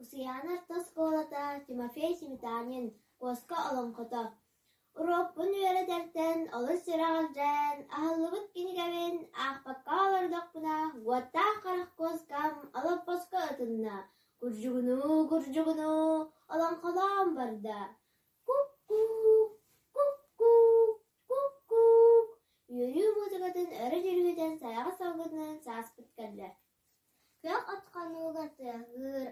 Усуйаана орто оскуолата Тимофей Сметанин «Куоска олоҥхото» Уруокпун үөрэтэртэн олус сүрэҕэлдьээн, аһыллыбыт кинигэбин аахпакка олордохпуна, уоттаах харах куоскам олоппоско ытынна, курдьугунуу-курдьугунуу олоҥхолоон барда: «Ку-куук, ку-куук, ку-куук» Үөрүү музыкатын өрө дьүрүһүтэн сайаҕас салгынынан сааспыт кэллэ. Күөх от хонууга тыаһыыр,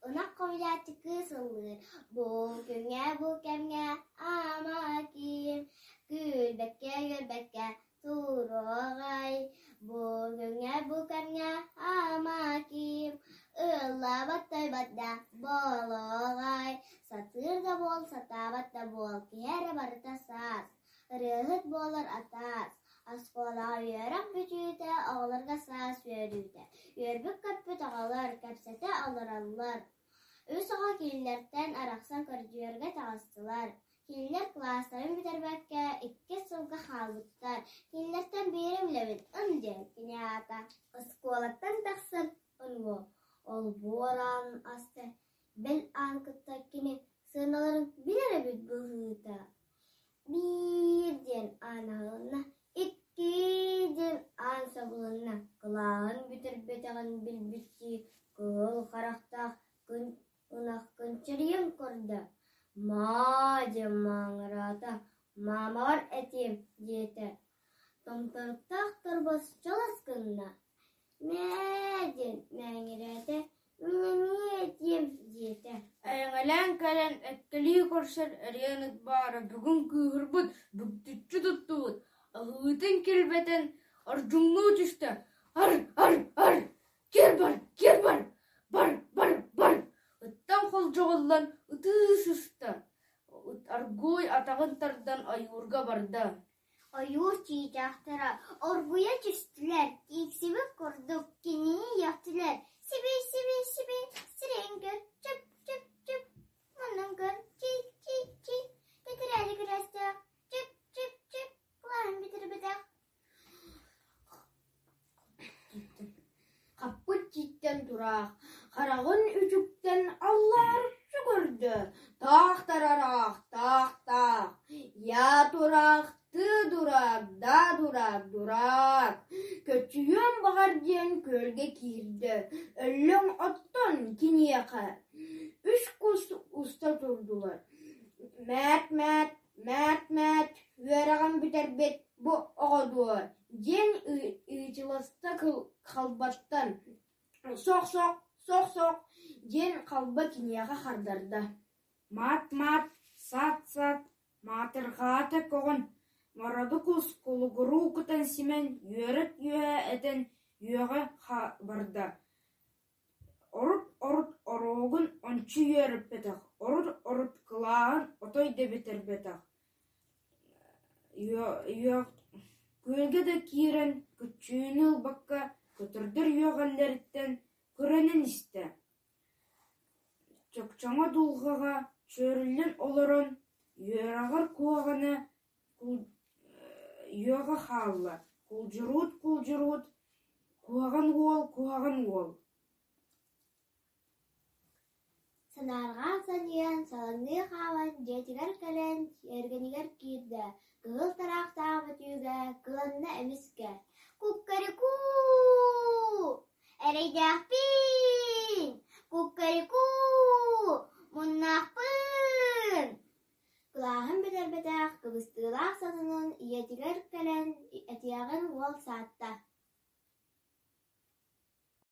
ынах хомуйааччы кыыс ыллыыр: Бу күҥҥэ, бу кэмҥэ ама киим, күлбэккэ-үөрбэккэ туруоҕай. Бу күҥҥэ, бу кэмҥэ ама киим, ыллаабат-тойбот да буолуоҕай. Сатыыр да буол, сатаабат да буол, киһи эрэ барыта саас, ырыаһыт буолар атаас. Оскуолаҕа үөрэх бүтүүтэ, оҕолорго саас үөрүүтэ. Үөрбүт-көппүт оҕолор кэпсэтэ олороллор. Үс оҕо кинилэртэн арахсан көрдүөргэ таҕыстылар. Кинилэр кылаастарын бүтэрбэккэ иккис сылга хаалбыттар. Кинилэртэн биирэ билэбин, ын диэн кини аата. Оскуолаттан тахсан ынуо, олбуор аанын аста, бэл аан кытта кини сыаналарын билэр эбит быһыыта. Биир диэн аан аһылынна, икки диэн аан сабылынна, кылааһын бүтэрбэтэҕин билбиттии кыһыл харахтаах күн ынах кынчарыйан көрдө: «Маа» диэн мааҥыраата, «Маамаҕар этиэм» диэтэ, томторуктаах торбос чалас гынна, «Мээ» диэн мээҥирээтэ, «Мин эмиэ этиэм» диэтэ. Эйэҥэлээн кэлэн эккэлии көрсөр эриэн ыт баара бүгүн кыыһырбыт, бүктүччү туттубут, аһыытын килбэтэн ордьуҥнуу түстэ: «Ар, ар, ар, киэр бар, киэр бар, бар, бар, бар!» Ыттан холдьоҕуллан ытыы сыста, аргыый атаҕын тардан ойуурга барда. Ойуур чыычаахтара оргуйа түстүлэр, кииксибит курдук кинини үөхтүлэр: «Сибий, сибий, сибий, сирэйин көр, чып, чып, чып, муннун көр, чий, чий, чий, тэтэрээри күрэстээх, чып, чып, чып, кылааһын бүтэрбэтэх» Хаппыт тииттэн тураах, хараҕын үтүктэн аллаарыччы көрдө: таах тарараах, таах-таах, я тураах, ты дурак, да дурак, дурак, көччүйүөн баҕар диэн күөлгэ киирдэ, өллөҥ оттон киниэхэ үс кус уста турдулар: мээт-мээт, мээт-мээт, үөрэҕин бүтэрбит бу оҕо дуо диэн ыйыталаста халбаттан, «Сох-сох, сох-сох» диэн халба киниэхэ хардарда. Маат-маат, саат-саат, маатырҕаата көҕөн, мороду кус кулугуруу кутан симэн, үөрэ-үөһэ этэн үөҕэ барда. Орут-орут оруогун ончу үөрэппэтэх, орут-орут кылааһын отой да бүтэрбэтэх Күөлгэ да киирэн көччүйүүнү ылбакка көтөрдөр үөҕэллэриттэн күрэнэн истэ, чөкчөҥө дулҕаҕа чүөрүллэн олорон үөрэҕэр куһаҕаны үөҕэ хаалла: «Кулдьуруут, кулдьуруут, куһаҕан уол, куһаҕан уол» Санаарҕаан санньыйан, салаҥныы хаалан дьиэтигэр кэлэн эргэнигэр киирдэ, кыһыл тараахтаах бөтүүгэ кыланна эмискэ: «Куккарикуу! Эрэйдээхпиин! Куккарикуу! Муннаахпыын!» Кылааһын бүтэрбэтэх, кыбыстыылаах сонунун ийэтигэр кэлэн этиэҕин уол саатта.